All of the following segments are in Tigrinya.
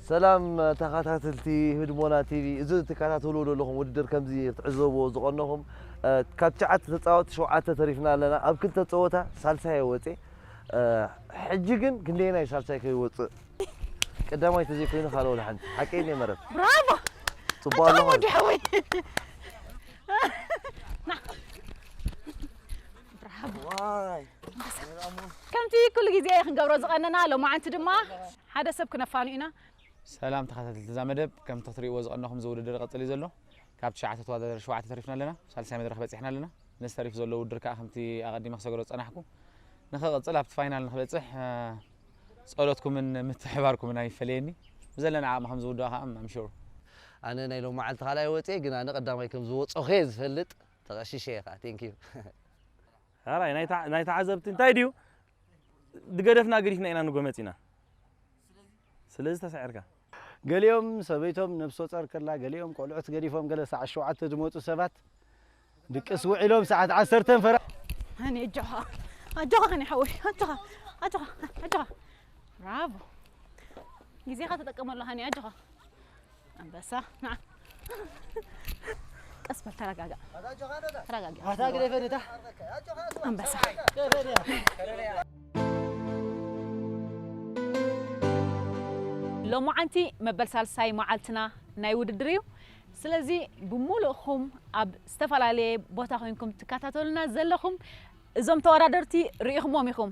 ሰላም ተኸታተልቲ ህድሞና ቲቪ፣ እዚ ትከታተልዎ ዘለኹም ውድድር ከምዚ ክትዕዘብዎ ዝቐነኹም፣ እ፣ ካብ ትሽዓተ ተጻወትቲ ሸውዓተ ተሪፍና ኣለና። ኣብ ክልተ ጸወታ ሳልሳይ ወጽኤ። እ፣ ሕጂ ግን ክንደየናይ ሳልሳይ ከይወጽእ? ቀዳማይ ተዘይኮይኑ ካልኦ ወላ ሓንቲ። ሓቀይ እየ መረት። ብራቮ! ጽቡቕ ኣለኹ። ወዲ ሓወይ። ና። ብራቮ። ከምቲ ኩሉ ግዜ ክንገብሮ ዝቐነና፣ ሎማዓንቲ ድማ ሓደ ሰብ ክነፋኑ ኢና። ሰላም ተኸታተልቲ እዛ መደብ፣ ከምቲ ክትርእይዎ ዝቐነኹም እዚ ውድድር ይቐጽል እዩ ዘሎ። ካብ ትሽዓተ ተወዳደርቲ ሸውዓተ ተሪፍና ኣለና፣ ሳልሳይ መድረኽ በጺሕና ኣለና። ነዚ ተሪፉ ዘሎ ውድድር ከኣ ከምቲ ኣቐዲመ ክሰግሮ ዝጸናሕኩ፣ ንኽቕጽል ኣብቲ ፋይናል ንኽበጽሕ፣ እ፣ ጸሎትኩምን ምትሕባርኩምን ኣይፈለየኒ። ብዘለና ዓቕሚ ከም ዝውድኦ ከኣ I'm sure። ኣነ ናይ ሎም መዓልቲ ካልኣይ ወጽኤ፣ ግን ኣነ ቀዳማይ ከም ዝወጸኹ እየ ዝፈልጥ። ተቐሺሸ እየ ከኣ። Thank you። ሕራይ ናይ ተዓ- ናይ ተዓዘብቲ እንታይ ድዩ? ዝገደፍና ገዲፍና ኢና ንጎ መጺና። ስለዚ ተሳዒርካ። ገሊኦም ሰበይቶም ነብሰ ጾር ከላ፣ ገሊኦም ቆልዑት ገዲፎም፣ ገለ ሰዓት ሸውዓተ ዝመጹ ሰባት ድቅስ ውዒሎም ሰዓት ዓሰርተ ፈራ ሃኒ ኣጆኻ፣ ኣጆኻ ሃኒ ሓወይ፣ ኣጆኻ፣ ኣጆኻ፣ ኣጆኻ። ብራቮ። ግዜኻ ተጠቀመሉ ሃኒ፣ ኣጆኻ። ኣንበሳ፣ ንዓ። ቀስ በል፣ ተረጋጋ። ተረጋጋ። ኣታ ግደፈ ነታ። ኣንበሳ። ሎማዓንቲ መበል ሳልሳይ መዓልትና ናይ ውድድር እዩ። ስለዚ ብምሉእኹም ኣብ ዝተፈላለየ ቦታ ኮይንኩም ትከታተሉና ዘለኹም እዞም ተወዳደርቲ ርኢኹሞም ኢኹም።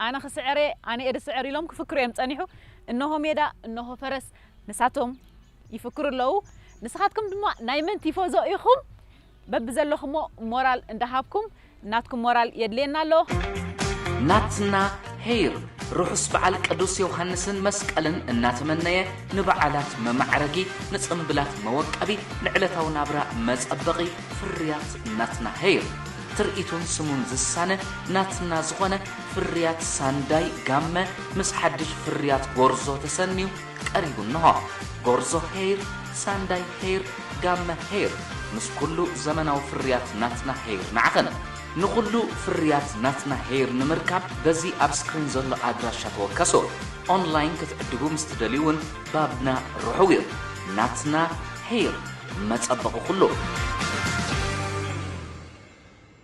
ኣነ ክስዕር እየ፣ ኣነ እየ ዝስዕር ኢሎም ክፍክሩ እዮም ጸኒሑ። እንሆ ሜዳ፣ እንሆ ፈረስ፣ ንሳቶም ይፍክሩ ኣለዉ። ንስኻትኩም ድማ ናይ መን ቲፎዞ ኢኹም? በብዘለኹሞ ሞራል እንዳሃብኩም ናትኩም ሞራል የድልየና ኣሎ። ናትና ሄይር ርሑስ በዓል ቅዱስ ዮሃንስን መስቀልን እናተመነየ፣ ንበዓላት መማዕረጊ፣ ንጽምብላት መወቀቢ፣ ንዕለታዊ ናብራ መጸበቒ ፍርያት ናትና ሄይር፣ ትርኢቱን ስሙን ዝሳነ ናትና ዝኾነ ፍርያት ሳንዳይ ጋመ ምስ ሓድሽ ፍርያት ጎርዞ ተሰንዩ ቀሪቡ እንሆ። ጎርዞ ሄይር፣ ሳንዳይ ሄይር፣ ጋመ ሄይር፣ ምስ ኩሉ ዘመናዊ ፍርያት ናትና ሄይር ንዓኸነ። ንኹሉ ፍርያት ናትና ሄይር ንምርካብ በዚ ኣብ ስክሪን ዘሎ ኣድራሻ ተወከሱ። ኦንላይን ክትዕድጉ ምስ ትደልዩ እውን ባብና ርሑው እዩ። ናትና ሄይር፣ መጸበቒ ኩሉ።